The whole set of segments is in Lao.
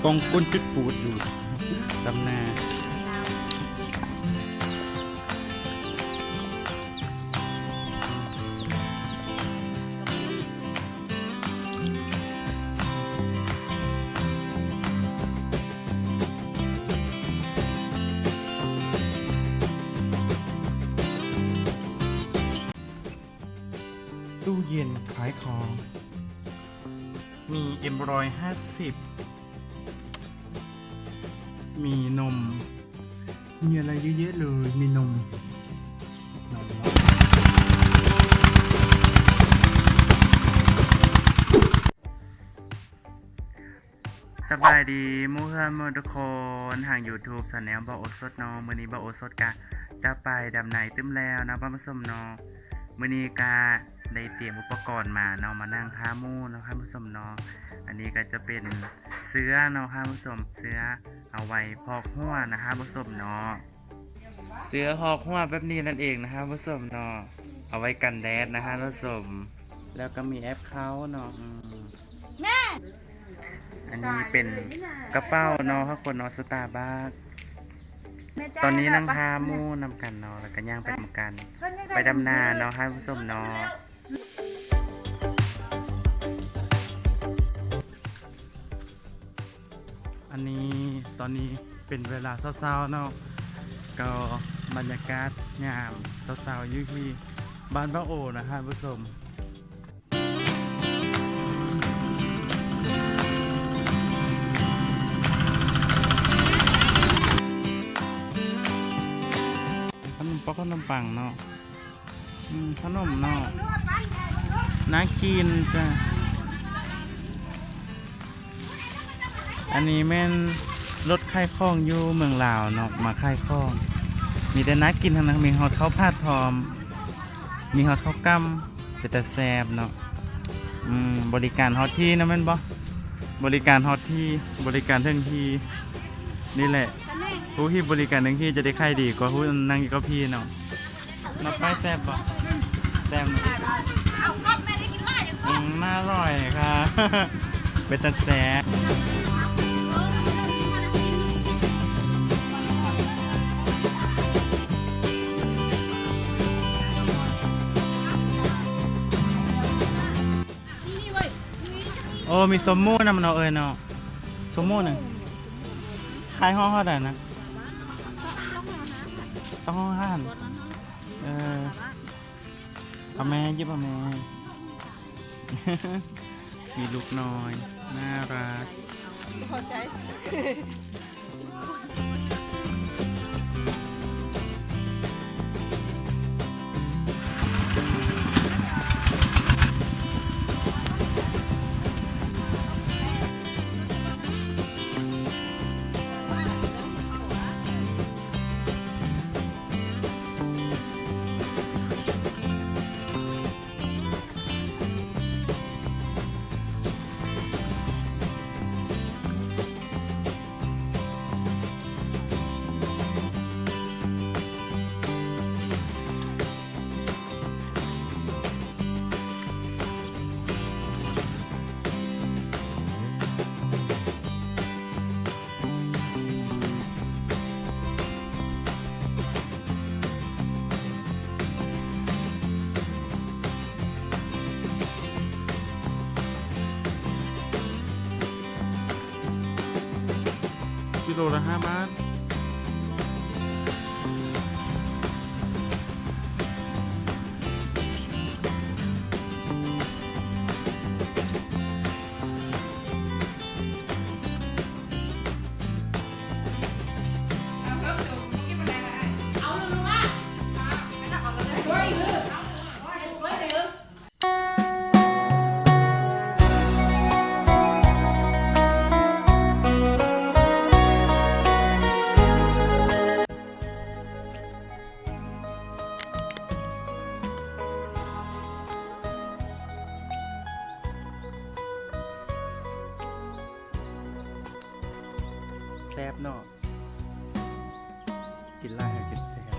ກອງກົ້ນຈຸດປູດຢູ່ດຳນາ. ຕູ້ເຢັນຂາຍຂອງ ມີເອັມຮ້ອຍຫ້າສິບ ມີນົມ ມີອະໄລເຍອະແຍະເລີຍ ມີນົມ ນົມເນາະ. ສະບາຍດີໝູ່ເພື່ອນໝູ່ທຸກຄົນ ທາງຢູທູບແຊນແນວບ່າວໂອສົດເນາະ. ມື້ນີ້ບ່າວໂອສົດກະຈະໄປດຳນາຕື່ມແລ້ວເນາະ ທ່ານຜູ້ຊົມເນາະ. ມື້ນີ້ກະໄດ້ຕຽມອຸປະກອນມາເນາະ ມານັ່ງຖ້າໝູ່ເນາະ ທ່ານຜູ້ຊົມເນາະ. ອັນນີ້ກະຈະເປັນເສື້ອເນາະ ທ່ານຜູ້ຊົມ ເສື້ອເອົາໄວ້ພອກຫົວນະ ທ່ານຜູ້ຊົມເນາະ. ເສື້ອພອກຫົວແບບນີ້ນັ້ນເອງນະ ທ່ານຜູ້ຊົມເນາະ ເອົາໄວ້ກັນແດດນະ ທ່ານຜູ້ຊົມ ແລ້ວກໍມີແອັບເຂົ້າເນາະ. ອືມ ແມ່ ອັນນີ້ເປັນກະເປົາເນາະ ທຸກຄົນເນາະ ສະຕາບັກ. ຕອນນີ້ນັ່ງຖ້າໝູ່ນຳກັນເນາະ ແລ້ວກໍຍ່າງໄປນຳກັນ ໄປດຳນາເນາະ ທ່ານຜູ້ຊົມເນາະ. ອັນນີ້ ຕອນນີ້ເປັນເວລາເຊົ້າໆເນາະ ກໍບັນຍາກາດຍາມເຊົ້າໆຢູ່ທີ່ບ້ານບ່າວໂອນະ ທ່ານຜູ້ຊົມ. ຂະໜົມປັງ ຂະໜົມປັງເນາະ. ອືມ ຂະໜົມເນາະ ໜ້າກິນຈ້າ. ອັນນີ້ແມ່ນລົດຂາຍຂອງຢູ່ເມືອງລາວເນາະ ມາຂາຍຂອງ ມີແຕ່ໜ້າກິນທັງນັ້ນ ມີຮອດເຂົ້າຜັດພ້ອມ ມີຮອດເຂົ້າກ່ຳ ເປັນຕາແຊບເນາະ. ອືມ ບໍລິການຮອດທີ່ນະແມ່ນບໍ່? ບໍລິການຮອດທີ່ ບໍລິການເຖິງທີ່ ນີ້ແຫຼະ ຜູ້ທີ່ບໍລິການເຖິງທີ່ຈະໄດ້ຂາຍດີກວ່າຜູ້ນັ່ງຢູ່ເກົ້າอี้ເນາະ. ໜໍ່ໄມ້ແຊບບໍ່? ແຊບເນາະ. ອືມ ອະຮ່ອຍຄ່ະ ເປັນຕາແຊບ. ໂອ້ ມີສົ້ມໝູນຳເນາະເອີຍເນາະ. ສົ້ມໝູນະ ຂາຍຫໍ່ເທົ່າໃດນະ? ສອງຮ້ອຍຫ້າ. ເອີ ເອົາແມ່ ຫຍິບເອົາແມ່. ມີລູກນ້ອຍ ໜ້າຮັກ. ພໍໃຈ. ກິໂລລະຫ້າບາດ. ແຊບເນາະ ກິນຫຼາຍແລ້ວກິນແຊບ.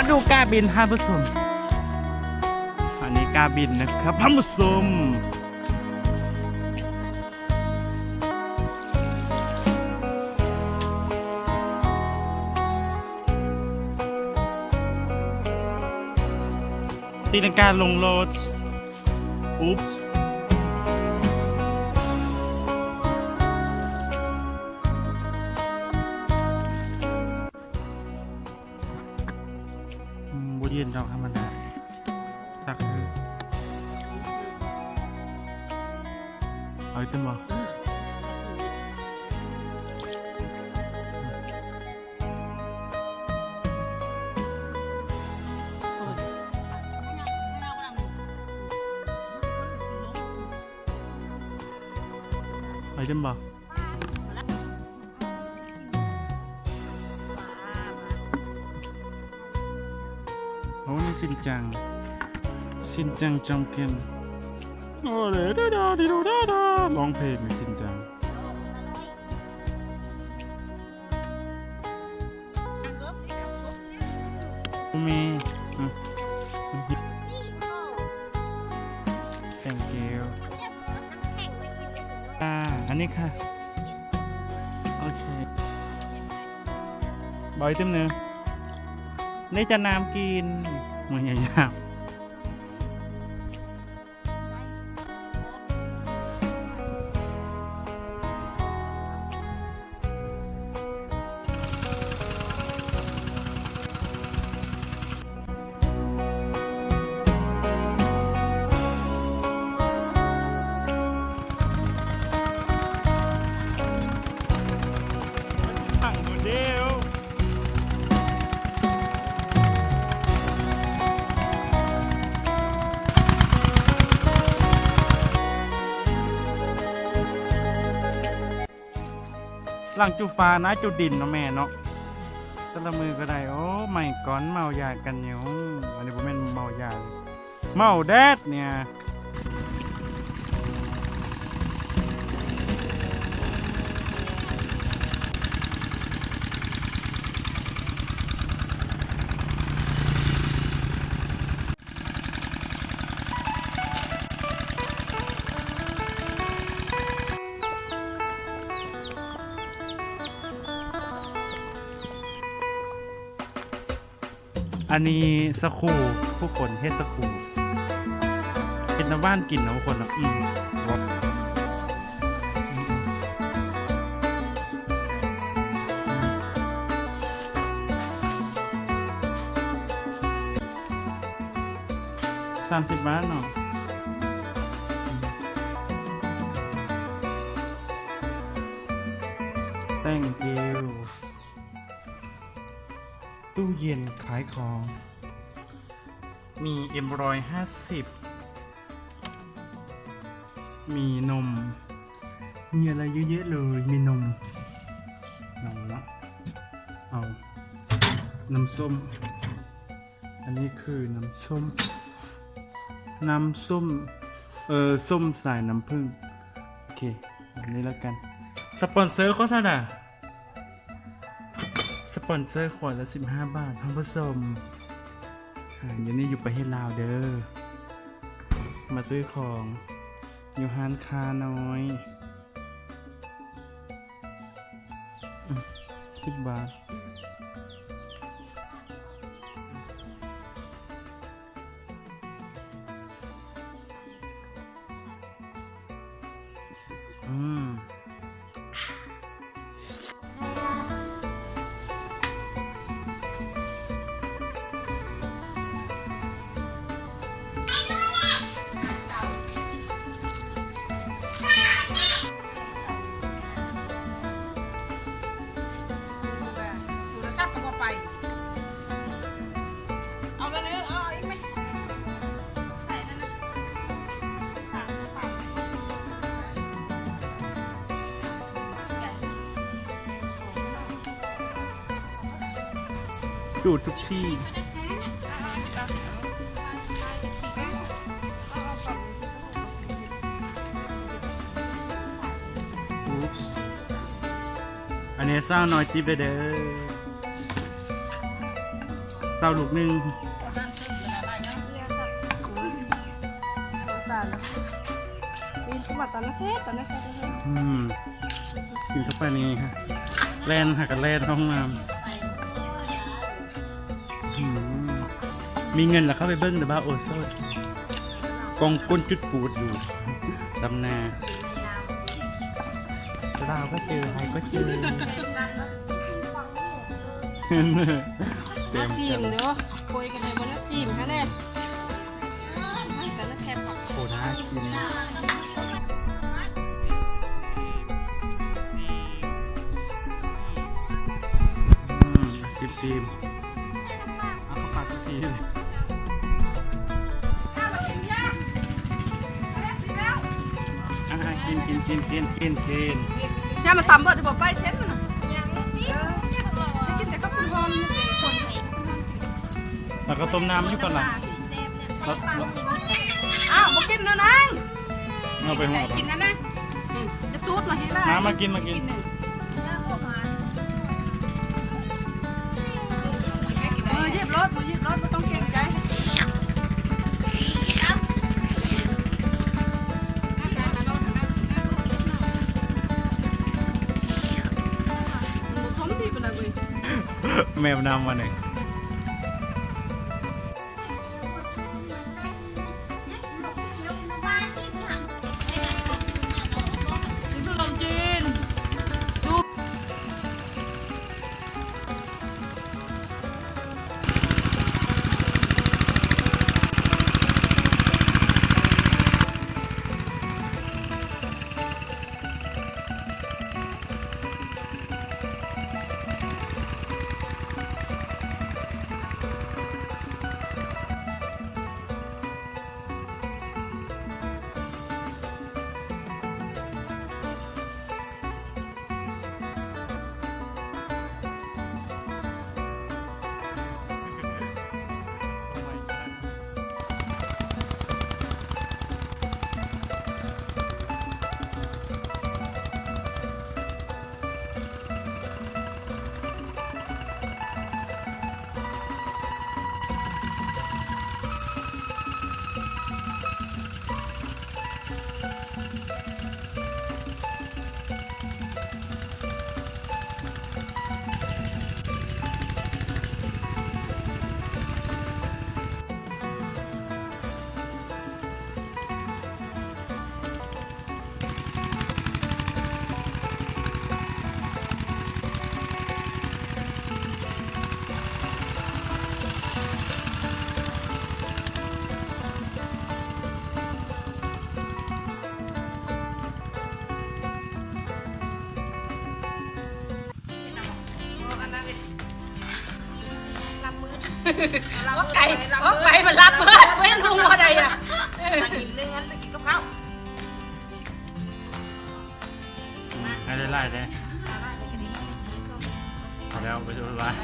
ມາດູກ້າບິນທ່ານຜູ້ຊົມ. ອັນນີ້ກ້າບິນນະຄັບທ່ານຜູ້ຊົມ. ຕີລັງກາລົງໂລດ. ອຸບ. ອືມ ບໍ່ເຢັນດອກ ທຳມະດາ. ຕັກເລີຍ. ເອົາອີກຕື່ມບໍ່? ເອົາອີກຕື່ມບໍ່? ໂອ້ ນີ້ຊິນຈັງ ຊິນຈັງຈອງເກັນ ໂອ້ເດດາດາດີດູດາດາ ຮ້ອງເພງນີ້ຊິນຈັງ. ມີ Thank you. ອ່າ ອັນນີ້ຄ່ະ. ໂອເຄ ບອກອີກຕື່ມໜຶ່ງ. ນີ້ຈະນ້ຳກິນ ມື້ຍາມ. ຫຼັງຈູຟ້ານະ ຈູດິນເນາະແມ່ເນາະ ແຕ່ລະມື້ກໍໄດ້. ໂອ້ ໄມກ່ອນເມົາຢາກັນຢູ່. ອັນນີ້ບໍ່ແມ່ນເມົາຢາ ເມົາແດດເນຍ. ອັນນີ້ສາຄູ ທຸກຄົນ ເຫັດສາຄູ ເຮັດນ້ຳຫວານກິນເນາະ ທຸກຄົນເນາະ. ອືມ ສາມສິບບາດເນາະ. Thank you. ຕູ້ເຢັນຂາຍຂອງ ມີເອັມຮ້ອຍຫ້າສິບ ມີນົມ ມີອະໄລເຍອະແຍະເລີຍ. ມີນົມ ນົມເນາະ. ເອົານ້ຳສົ້ມ. ອັນນີ້ຄືນ້ຳສົ້ມ ນ້ຳສົ້ມ ເອີ ສົ້ມສາຍນ້ຳຜຶ້ງ. ໂອເຄ ແບບນີ້ແລ້ວກັນ. ສະປອນເຊີຂໍເທົ່າໃດ? ສະປອນເຊີຂວດລະສິບຫ້າບາດ ທ່ານຜູ້ຊົມ. ອ່າ ຢູ່ນີ້ຢູ່ປະເທດລາວເດີ ມາຊື້ຂອງຢູ່ຮ້ານຄ້ານ້ອຍ. ອືມ ສິບບາດ. ອືມ. ໂທລະສັບກໍບໍ່ໄປ ເອົາລະເດີ ເອົາອີກໄໝ? ໃສ່ນັ້ນນະ ຈູດທຸກທີ່. ອຸບ ອັນນີ້ສາວນ້ອຍຈິບໄດ້ເດີ. ເຊົາລູກໜຶ່ງ. ອືມ ຕານະແຊບ ຕານະແຊບ. ອືມ ກິນເຂົ້າໄປນີ້ ແລ່ນຫາກັນແລ່ນເຂົ້າຫ້ອງນ້ຳ. ອືມ ມີເງິນລະເຂົ້າໄປເບິ່ງເດີ ບ່າວໂອໂຊດ ກອງກົ້ນຈຸດປູດຢູ່ດຳນາ. ລາວກໍເຈີ ໄທກໍເຈີ ເຈີກັນ. ອາ ຊີມເດີ້ ໂກຍກັນໄດ້ບໍ່ລະ ຊີມຫັ້ນແຫຼະ. ເອີ ມັນກໍລະແຊບຄັກ. ໂອ້ ໜ້າກິນ. ອືມ ຊິມ ຊິມ. ເອົາເຂົ້າປາກສັກທີ. ອ່າ ກິນ ກິນ ກິນ ກິນ ກິນ ກິນ. ຢ່າມາຕຳເບີດ ຈະບໍ່ໄປເຊັ່ນມັນນະ. ເອີ ໄດ້ກິນແຕ່ກັບຄຸນຮອນ. ແລ້ວກໍຕົ້ມນ້ຳຢູ່ກ່ອນລະ. ອ້າວ ບໍ່ກິນນະນາງ. ເອົາໄປຫົວ ກິນຫັ້ນນະ. ອືມ ຈະຕູດມາເຮັດລະ. ມາ ມາກິນ ມາກິນ. ເອີ ຫຍິບໂລດ ຫຍິບໂລດ ບໍ່ຕ້ອງເກງໃຈ. ແມວນຳມານີ້. ກິນຂະໜົມຈີນ. ລັບມືດ ວ່າໄກ ວ່າໄກມັນລັບມືດ ໄປລົງບໍ່ໄດ້ອະ. ເອີ ມາອີກໜຶ່ງອັນໄປກິນກັບເຂົ້າ. ໃຫ້ຫຼາຍໆເດ້. ພໍແລ້ວ ໄປໂວຍວາຍ.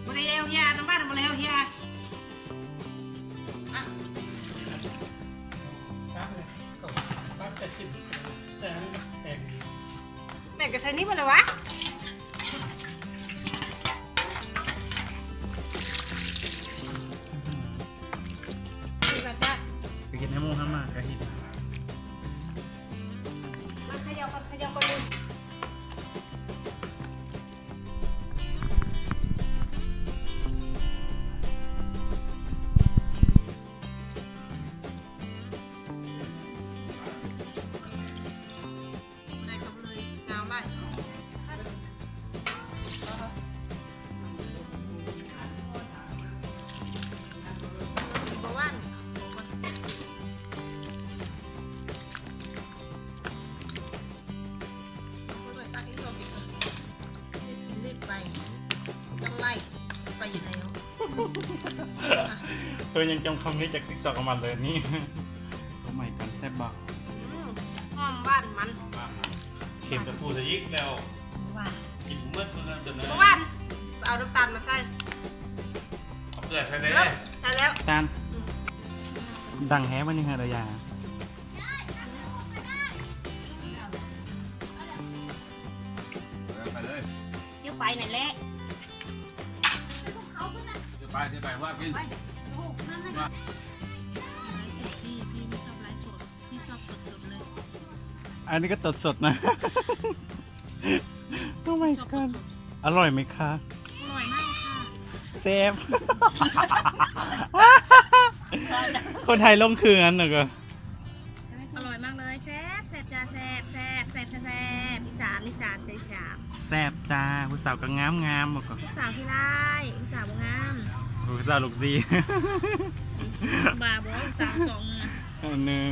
ບໍ່ໄດ້ເອົາເຮຍ ນ້ຳມັນບໍ່ໄດ້ເອົາເຮຍ. ແມ່ນກໍໃສ່ນີ້ໝົດແລ້ວວະ. ໄປເຮັດໃຫ້ໝູ່ຫັ້ນມາກະເຮັດ. ມາຂະເຍົາກ່ອນ ຂະເຍົາກ່ອນ. ໄດ້ກັບເລີຍ ງາມຫຼາຍ. ເພິ່ນຍັງຈຳຄຳນີ້ຈາກຕິກຕອກມາເລີຍນີ້. ໂອ້ ມາຍກັອດ ແຊບບໍ່? ອືມ ຫອມຫວານມັນ. ເຄັມແຕ່ປູໃສ່ອີກແລ້ວ. ຫວານ ກິນໝົດເພິ່ນນັ້ນຈົນ ບໍ່ຫວານ. ເອົານ້ຳຕານມາໃສ່. ເອົາເກືອໃສ່ແລ້ວ. ໃສ່ແລ້ວ ຕານ. ອືມ ດັງແຮງວັນນີ້ເຮີດາຢາ. ໄປເລີຍ ຢູ່ໄປນັ້ນແຫຼະ. ໄລຟ໌ສົດ ພີ່ ພີ່ບໍ່ຊອບໄລຟ໌ສົດ ພີ່ຊອບສົດໆເລີຍ. ອັນນີ້ກໍຕົດສົດນະ. ໂອ້ມາຍກັອດ ອະລ່ອຍໄໝຄະ? ອະລ່ອຍມາກຄ່ະ. ແຊບ ຄົນໄທລົງຄືກັນນະກໍ. ອະລ່ອຍມາກເລີຍ. ແຊບ ແຊບຈ້າ ແຊບ ແຊບ ແຊບ ແຊບ ອີສານ ອີສານ ແຊບ ແຊບຈ້າ. ຜູ້ສາວກໍງາມໆ ບໍ່ກໍ ຜູ້ສາວຂີ້ຮ້າຍ ຜູ້ສາວບໍ່ງາມ. ຜູ້ສາວລູກສີ່ ບ້າບໍ່ ສາມສອງນະ. ອັນນີ້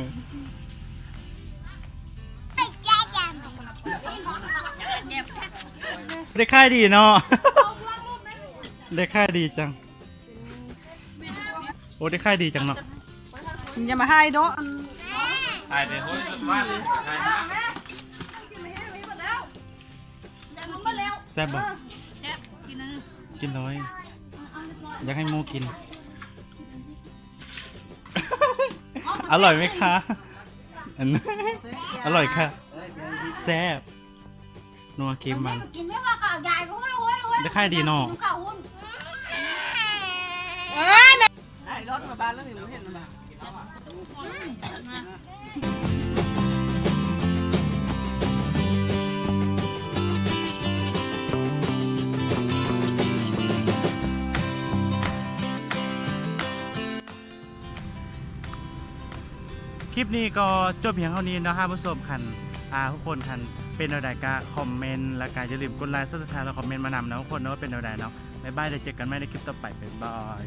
ໄດ້ຂາຍດີເນາະ ໄດ້ຂາຍດີຈັງ. ໂອ້ ໄດ້ຂາຍດີຈັງເນາະ. ຢ່າມາຫາຍເນາະ ຫາຍແຕ່ໂຫຍ ບ້ານຫາຍນະ. ແຊບບໍ່? ແຊບ ກິນເລີຍ ກິນເລີຍ. ຢາກໃຫ້ໝູ່ກິນ. ອະລ່ອຍໄໝຄະ? ອັນ ອະລ່ອຍຄ່ະ. ແຊບ ນົວເຄັມມັນ ກິນແມ່ວ່າກໍເອົາຢາຍໄປ ໄດ້ຂາຍດີເນາະ. ເອີຍ ໄອ້ລົດມາບ້ານແລ້ວນີ້ ບໍ່ເຫັນມັນ. ຄລິບນີ້ກໍຈົບພຽງເທົ່ານີ້ເນາະທ່ານຜູ້ຊົມ. ຄັນ ອ່າ ທຸກຄົນຄັນເປັນແນວໃດກໍຄອມເມັນ ແລ້ວກໍຢ່າລືມກົດໄລ Subscribe ແລ້ວຄອມເມັນມານຳເນາະທຸກຄົນເນາະ ເປັນແນວໃດເນາະ. ບາຍບາຍ ແລ້ວເຈີກັນໃໝ່ໃນຄລິບຕໍ່ໄປ ບາຍບາຍ.